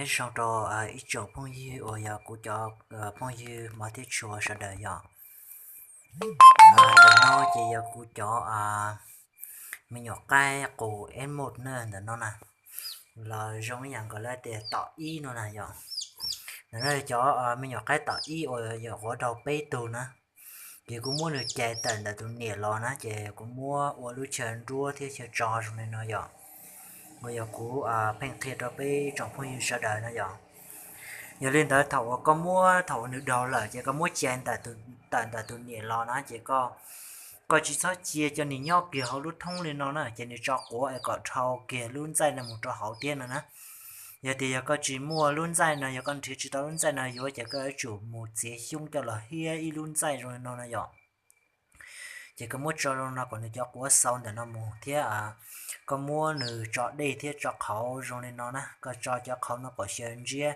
Nyob zoo rau ib tsoom phooj ywg uas yog kuv cov phooj ywg hmov thiab tshua sawv daws yom. Ntawm no ces yog kuv cov me nyuam qaib qus eb mos na, ntawm no na, los zoo ib yam nkaus li tias tom ib no na yom. Ntawm no cov me nyuam qaib tom ib uas yog quav rau peb tug na, ces kuv muab nws cais tawm ntawm tus niam los na, ces kuv muab ua lub chaw nruab thiab chaw tso zoo li no yom. Uas yog kuv pheej qhia rau peb tsoom phooj ywg sawv daws na yom. Yog li ntawd thaum uas koj muab, thaum uas nws daug lawm ces koj muab cais tawm ntawm tus niam los na, ces koj tsis txhob cia cov nws nyob kiag hauv lub thoob li no na, ces nws tso quav es kom dhau kiag lub ntxaij no mus rau hauv thiab no na. Yog tias yog koj tsis muaj lub ntxaij no, yog koj nrhiav tsis tau lub ntxaij no yuav, ces koj yuav tsum mus txiav xyoob coj los hiab ib lub ntxaij zoo li no na yom. Ces koj muab tso zoo no kom nws cov quav xau ntawm no mus thiab koj muab nws tso dej thiab tso qhauv zoo li no na, koj tso cov qhauv no kom xyaw ntsiab.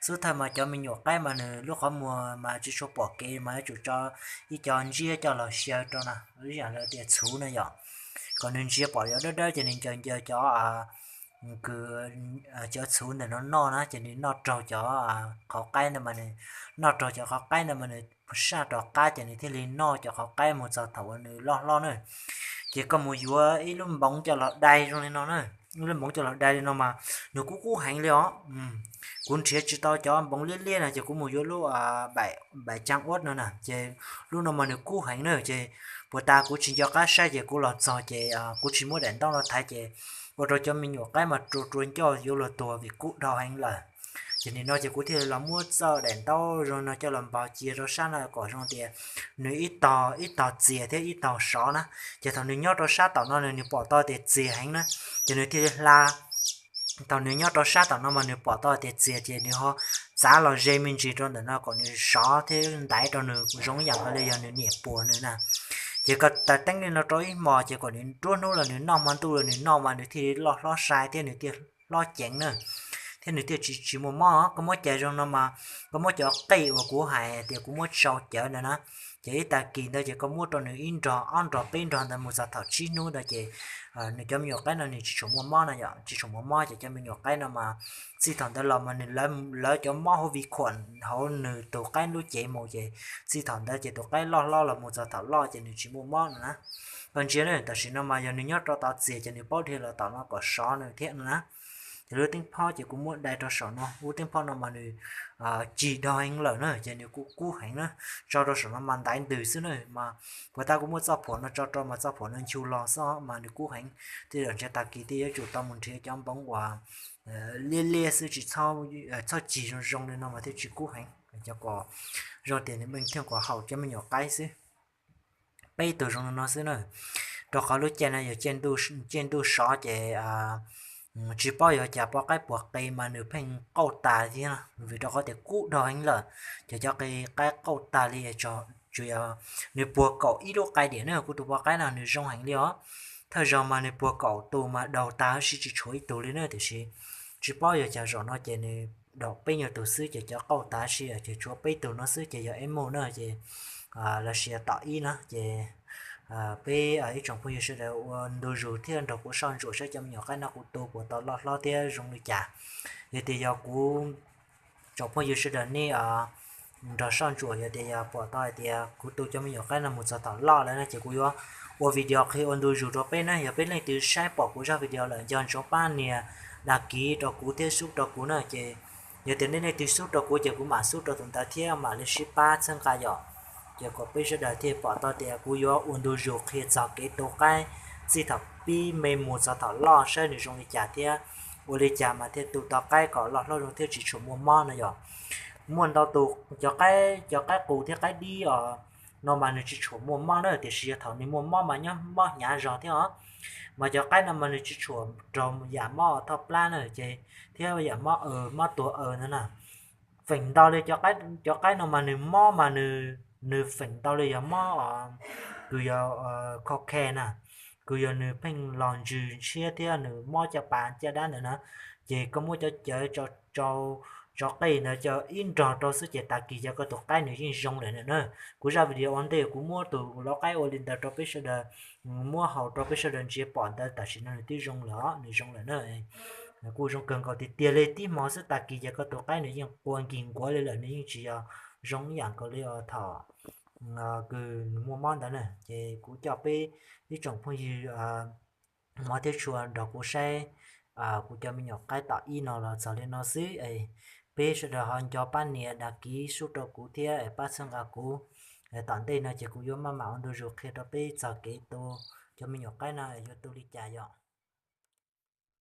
Xub thawj mas cov me nyuam qaib mas nws lub qhov muag mas tsis tshua pom kev mas yuav tsum tso ib co ntsiab coj los xyaw rau na, ib yam li tias txhuv na yom, kom nws ntsia pom yuav dawb dawb ces nws ncaws ncaws cov kws cov txhuv ntawm no noj na, ces nws noj raug cov qhauv qaib ntawd mas nws, noj raug cov qhauv qaib ntawd mas nws saj rov qab ces nws thiaj li noj cov qhauv qaib mus txog thaum uas nws loj hlob na. Ces koj mus yuav ib lub npoov coj los dai zoo li no na, ib lub npoov coj los dai li no mas nws kub kub heev li os. Kuv nrhiav tsis tau cov npoov liab liab no ces kuv mus yuav lub npaim cag uab no na, ces lub no mas nws kub heev na, ces puag ta kuv tsis nco qab saib ces kuv los txog ces kuv tsis muab daim ntaub no thaiv ces ua rau cov me nyuam qaib mas rua rua ncauj yuav luag tuag vim kub dhau heev lawm. Ces nim no ces kuv thiaj li los muab txoj daim ntaub zoo no coj los npog cia rau sab no kom zoo tias nws ib tog ib tog txias thiab ib tog sov na. Ces thaum nws nyob rau sab tom no nws pom tau tias txias heev na, ces nws thiaj li hla. Thaum nws nyob rau sab tom no mas nws pom tau tias txias ces nws ho txav los ze me ntsis rau ntawm no kom nws sov thiab ntaiv rau nws zoo ib yam nkaus li yog nws niam puas nws na. Ces koj tas teeb li no rau ib hmos ces kom nws nruab hnub los nws noj hmo ntuj los nws noj mas nws thiaj li loj hlob sai thiab nws thiaj hlob ceev na, thiab nws thiaj tsis tsis muaj mob. Koj muab cais zoo no mas koj muab cov qej uas kuv hais tias kuv muab tsau cawv ntawd na, ces ib tag kis ntawd ces koj muab rau nws ib nrog ob nrog peb nrog ntawd mus txog thaum tsib hnub ntawd ces nws cov me nyuam qaib no nws tsis tshua muaj mob no yom, tsis tshua muaj mob ces cov me nyuam qaib no mas txij thaum ntawd los mas nws lawv cov mob hauv vi khuam hauv nws tus qaib lub cev mus ces txij thaum ntawd ces tus qaib loj hlob los mus txog thaum loj ces nws tsis muaj mob no na. Koj ntsia na, tam sim no mas yog nws nyob rau tod txias ces nws paub dhia los tom no kom sov nws thiab no na. Ces lub teeb phob ces kuv muab dai rau saum no, lub teeb phob no mas nws cig dhau heev lawm na, ces nws kuj kub heev na, tso rau saum no mas ntaiv ntws xwb na. Mas puag ta kuv muab txoj phuam no tso rau mas txoj phuam no nchu los xwb mas nws kub heev. Tej zaum ntshe tag kis thiaj yuav tsum tau mus nrhiav cov npoov uas liab liab xwb tsis txhob cig zoo zoo li no mas thiaj tsis kub heev, cov kom zoo tias nws meej thiaj kom haum cov me nyuam qaib xwb. Peb tug zoo li no xwb na, rau qhov lub caij no yog caij ntuj sov ces tsis paub yuav cas poj qaib puas qe mas nws pheej qauj tas thiab, vim rau qhov tias kub dhau heev lawm, ces cov qe qaib qauj tas li, tsuas yog nws puag kaum ib lub qai diam na. Kuv tus poj qaib no nws zoo heev li os, thawj zaug mas nws puag kaum tus mas daug tas huv si tsis tshuav ib tug li na, tiam sis tsis paub yuav cas zaum no ces nws daug peb nyuag tus xwb ces cov qauj tas huv si ces tshuav peb tug no xwb ces yog eb mus na ces los sis tom ib na ces peb ib tsoom phooj ywg sawv daws ua ntu zus thiab nrog kuv soj ntsuam saib cov me nyuam qaib no kuv tu puas tau loj hlob thiab zoo li cas. Yog tias yog kuv tsoom phooj ywg sawv daws nej nrog soj ntsuam, yog tias yog pom tau hais tias kuv tu cov me nyuam qaib no mus txog tom loj lawm no ces kuv yuav ua video qhia ua ntu zus rau peb na. Yog peb leej twg saib pom kuv zaj video lawm nco ntsoov pab nias dag kiv rau kuv thiab sub rau kuv na ces yog tias nej leej twg sub rau kuv ces kuv mam sub rau tus ntawd thiab mam li sib pab txhawb nqa yom. Ces kom peb sawv daws thiaj pom tau tias kuv yuav ua ntu zus qhia txog kev tu qaib txij thaum pib me mus txog thaum loj saib nws zoo li cas thiab ua li cas mas thiaj tu tau qaib kom loj hlob zoo thiab tsis tshua muaj mob no yom. Muaj ntau tus cov qaib, cov qaib qus thiab qaib dib os no mas nws tsis tshua muaj mob na, tiam sis yog thaum nws muaj mob mas nyob mob hnyav zog thiab os. Mas cov qaib no mas nws tsis tshua raug yam mob thoj plab na ces thiab yam mob aws mob tuag aws ntawd na. Feem ntau li cov qaib no mas nws mob mas nws feem ntau li yog mob kws yog kho khe na, kws yog nws pheej los ntsws ntshiab thiab nws mob caj pas caj dab ntawd na. Ces koj muab cov cawv tso qej ntawd cov ib nrog rau xwb ces tag kis yog koj tus qaib nws yeej zoo lawm na. Kuv zaj video ua ntej kuv muab tus lau qaib ua li ntawd rau peb sawv daws, muab haus rau peb sawv daws ntsia pom ntawd tam sim no nws twb zoo lawm os, nws zoo lawm na. Kuj zoo kawg nkaus tiag tiag li, tib hmo xwb tag kis ces koj tus qaib nws yeej qua nkig nkuav li lawm, nws yeej tsis yog zoo ib yam nkaus li thaum kws nws muaj mob ntawd na. Ces kuv coj peb ib tsoom phooj ywg hmov thiab tshua nrog kuv saib kuv cov me nyuam qaib tom ib no los txog li no xwb. Peb sawv daws ho nco pab nias đăng ký sub rau kuv thiab pab txhawb nqa kuv. Tom ntej no ces kuv yuav maj mam ua ntu zus qhia rau peb txog kev tu cov me nyuam qaib no yuav tu li cas yom.